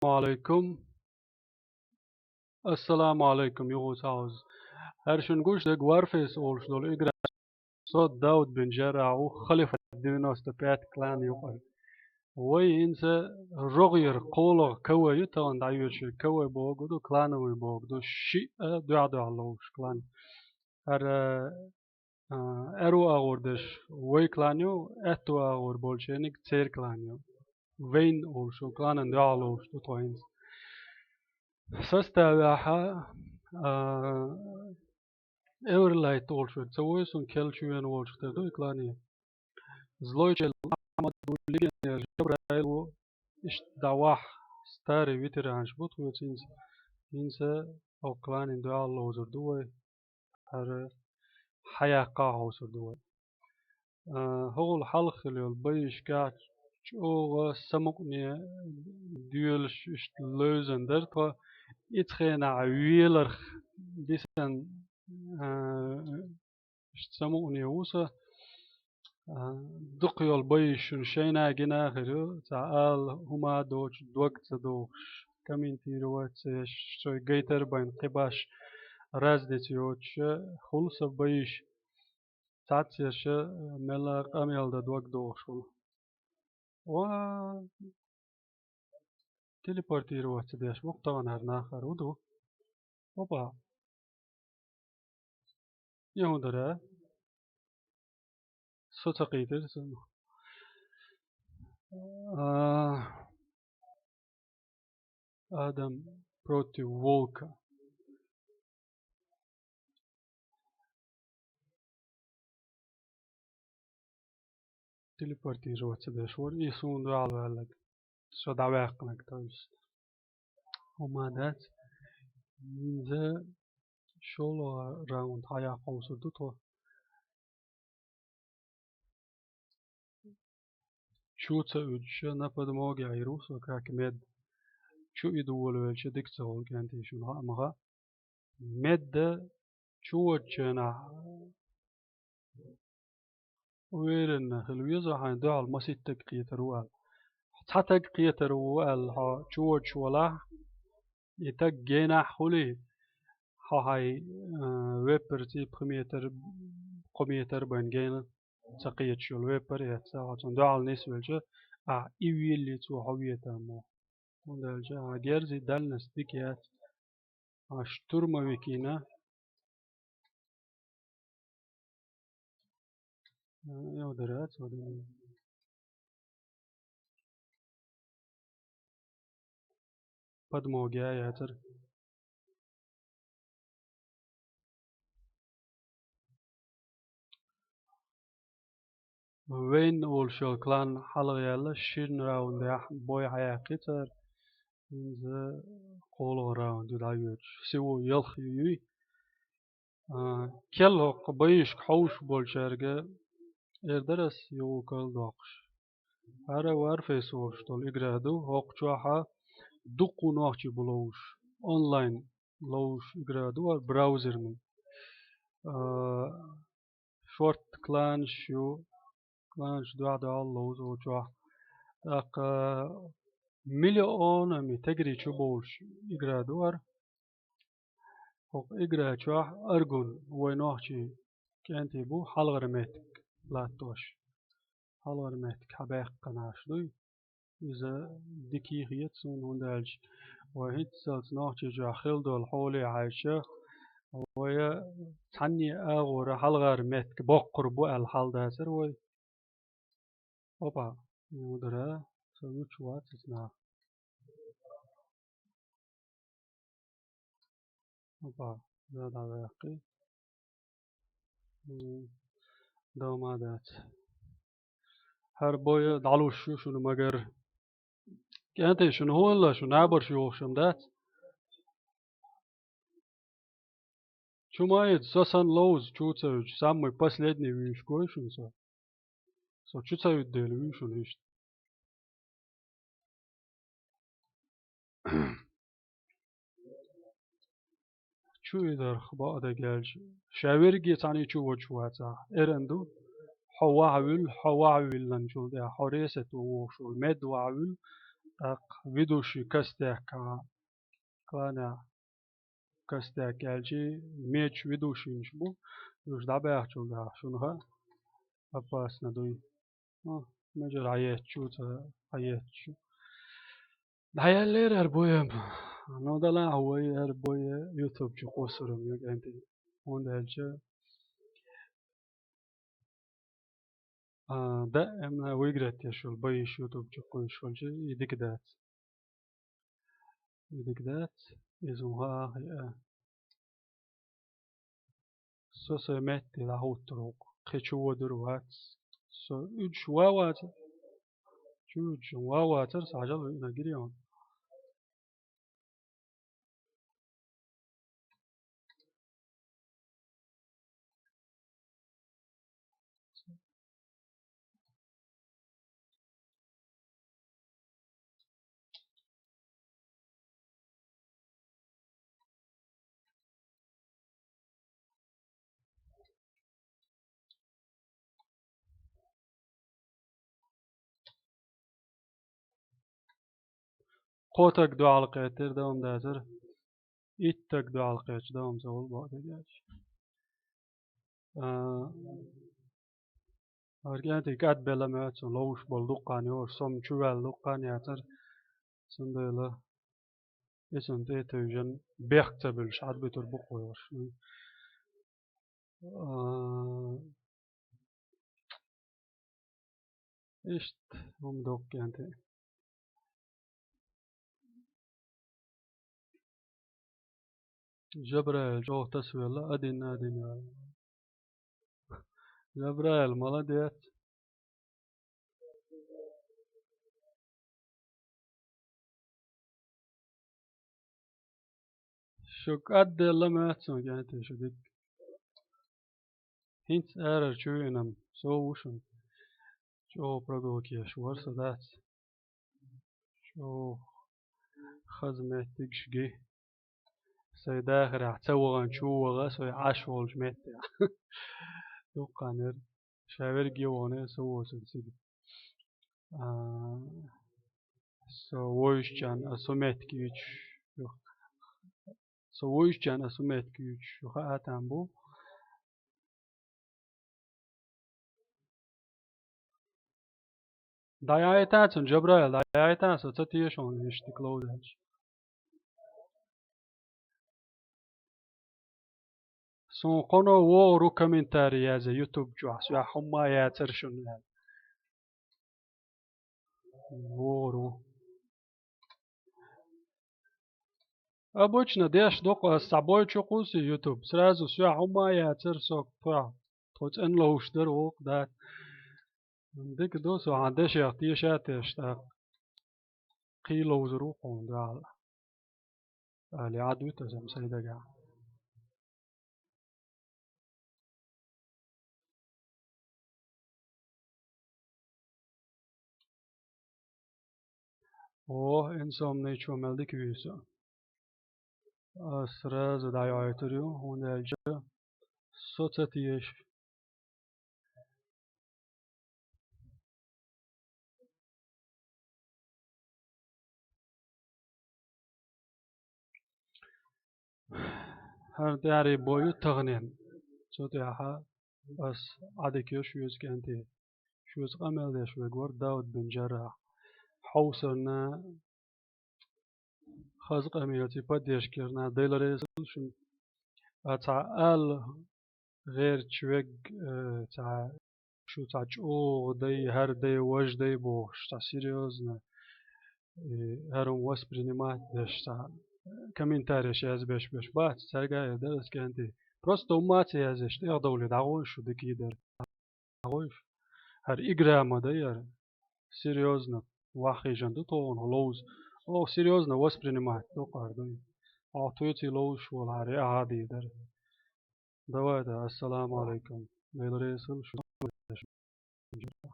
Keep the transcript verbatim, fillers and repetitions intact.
Ассаламу алейкум. Ассаламу алейкум, юху цхьаъ. ХӀара шуна гуш дерг Warface олуш долу игра. Со Дауд бин Жаррахь ву, халифа девяносто пять клан юкъара. Вай хӀинца рогӀера кхолагӀа КВ ю тахана дӀайоьдуш, КВ бохург ду, клановый бохург ду, шиъ а дуьхьа-дуьхьа ловзуш клан. ХӀара, а, аьрру агӀор дерш вай клан ю, аьтту агӀор болчерниг церан клан ю. Вейн олуш йолу кланан дуьхьа ловзуш ду тхо хӀинца. Составехь, а, Эверлайт олуш верг ца вуй, суна кхел чу вена волчух тера ду и клане. Злой Чел Ахьмад ву, легионер Жабраил ву, иштта дӀавахь старый ветеранаш бу тхоьца хӀинца. ХӀинца оцу кланийн дуьхьал ловзур ду вай. ХӀара хьаяккха а хьовсур ду вай. А, хӀокхул хьалха хилла йолу байишкахь чӀогӀа самукъане доьлуш иштта левзан дара тхо. Ицу хенахь веларх дисан, а, иштта самукъане ву со. А, дукха йолу байиш шуна шайна гина а хир ю, цхьа ала хӀума а доцуш, дог ца дохуш, комментировать ца еш, шайн гайтар байн кхин баш разница йоцуш, хуьлу сан байиш. Цхьаццаерш мелла къамел дан дог дохуш хуьлу. Ва, телепортироваться деш ву-кх тахана хӀара нах, хӀара хӀун ду? Опа. И хӀун дара? Со ца кхийтира сан. А, Адам против волка. Телепортироваться деш вара, и суна дуьхьал ваьлларг. Со дӀаваьккхинарг, то есть. ХӀума дац. ХӀинца шолгӀа раунд хьаяккха хьовсур ду тхо. Чу ца уьдуш, на подмоге Ӏийр ву со, как мед. Чу и довла велча дика ца хуьлу, кӀентий, шуна хаьа ма хаьа. Медда чу воьдучу хенахь уверенно хила веза хьайна дуьхьал масийтта стаг кхетар ву аьлла. Цхьа стаг кхетар ву аьлла хьо чу воьдуш валахь, и стаг генахь хуьлий, хьо хьайн, а, веппарций пхи метр, кхо метр бен гена ца кхеташ йолу веппар эцна, хьо цунна дуьхьал нисвелча, ахь и веллий цо хьо ветар ма ву. ХӀунда аьлча ахь герзий дальность дика яц. Ахь штурмовикина. Йо, дара, цо дара. Подмоги а яцара. Вейн олуш йолу клан хьалха яьлла, шина раундехь бой хьаяьккхи цара. ХӀинца кхоалгӀа раунд ю дӀайоьдуш. Всего ялх ю юй. А, кел хӀокху байишка хьовсуш болчаьрга эр дара ас юха кхел доккхуш. ХӀара Warface олуш долу игра ду, хӀокху чохь дуккха нохчий бу ловзуш, онлайн ловзуш игра ду, хӀара браузерный. А, шорт кланаш ю, кланаш дуьхьа-дуьхьал ловзу чохь. ТӀаккха миллионами тегри чу бовлуш игра ду хӀара. ХӀокху игра чохь Аргун, вай нохчий кӀентий бу, хьалхара меттиг латтош. Хьалхара меттиг хьабаьккхинарш дуй. Иза дика хета суна, хӀунда аьлча вай хӀинццалц Нохчийчохь хила долу хьоле хьаьжча, вай цхьанне агӀора хьалхара меттиг боккхур бу аьлла хьал дацара вай. Опа, мудара, со гучу вац иза нах. Опа, за дӀаваьккхи. М, дома дац. ХӀара бой дӀалуш ю шуна, магар. КӀентий, шуна хӀун хилла, шун набарш йохуш-м дац? Чу ма йита, со санна ловза чу ца йоьдуш, самый последний вуьйш гой шуна со. Со чу ца йоьду дела вуьйш шуна иштта. Чу и дарх бакъ дагелча, ша верриге цхьаьний чу водуш вацахь, эрна ду, хьо ваха вуьллу, хьо ваха вилланчул тӀаьхьа, хьо ресет ван вохуш волу мед ваха вуьллу, ТӀаккха ведущий костяк, а, кланя костяк аьлча, меча ведущийнаш бу, уж дӀабаьхчул тӀехьагӀа шуна хаьа, опасно дуй. Ну, меджар хьаеттачу, ца хьаеттачу. ДӀаеллера ара бой-м. Ну, далахь вай ара бой YouTube чу кхоссарам юкъа янтий. ХӀунда аьлча, а, даимна выиграть деш йолу бай йиш YouTube чу кхуьйсуш хилча, и дика дац. И дика дац, иза хӀун хаьа а. Со сайн метте дӀахӀуттур ву, кхин чу водур вац. Со уьдуш ван вацар. Чу уьдуш ван вацар, схьажал виъна гире хьуна. Кхо таг дуьхьал кхеттера, дан-м дацара. Итт таг дуьхьал кхетча, дан-м ца хуьлу бакъдерг аьлча. А, хӀара кӀентий кӀадбелла моьтту суна, ловзуш болу дуккха хан йора, со-м чуваьлла дуккха хан яцара. Цундела и цунна тӀе а тевжина, бехк ца буьллуш, хьадбуьтур бу кхойуш. А, иштта хӀума доккху кӀентий. Жабраил чӀогӀа тасавелла, один на один. Жабраил, молодец. Шу кӀадделла моьтту суна, кӀентий, шу дика. ХӀинца арара чу веана-м со ву шуна. ЧӀогӀа прогулка еш вара со, дац. ЧӀогӀа хаза меттигаш ги. Сайн дахарехь ца вахана чу ваха, со Ӏаш волчу меттехь. Дуккха хан яра. Ша верриге а вахана, со воцург цига. А, со вуьйшучарна ас хӀун меттиг юьйцуш ю. Со вуьйшучарна ас хӀун меттиг юьйцуш ю хаа там бу. ДӀаяйта цунна, Жабраил, дӀаяйта, со ца теша хьуна иштта дика ловзуш. Суна кхуьнан вогӀур ву комментарий язъе YouTube чохь, соьх хӀумма а яцара шуна аьлла. ВогӀур ву. Обычно деш ду-кх ас, цхьа бой чу кхуссий YouTube, сразу соьх хӀумма а яцара, со тхо, тхо цӀена ловзуш дара вукху дац. Дика ду, со хьан дешех теша а тешна, тӀаккха кхин ловзур ву хьуна дуьхьал. Али Ӏад вуьту аса-м сайн дагахь. О, инсомный чо мел дика вуьйцу. Ас сразу дӀайойтур ю, хӀунда аьлча со ца теша. ХӀара тӀаьхьарий бой ю таханен. Цу тӀехь ас Ӏадика йо шуьца, кӀентий. Шуьца къамел деш верг вара Дауд бин Жаррах. Хьовсарна, хаза къамелца поддержка ярна, Дела реза хуьлда шуна. А цхьа ала гӀерташ верг, э, цхьа шу цхьа чӀогӀа дай, хӀара дай, важа дай бохуш, цхьа серьёзно, э, хӀара хӀума воспринимать деш, цхьа комментареш язбеш берш бац, цаьрга а дара ас, кӀентий. Просто хӀумма а ца язъеш, тӀехдовлий дӀагӀой шу, дика дара. ДӀагӀой шу. ХӀара игра ма дай хӀара. Серьёзно, ваххийжан ду тхуна ловза. Оха серьёзно воспринимать ду-кх хӀара дай. Оха туьйций ловзуш волу хӀара яхьа дийр дара. Давай, да, ассаламу алейкум. Дела реза хуьлда шуна.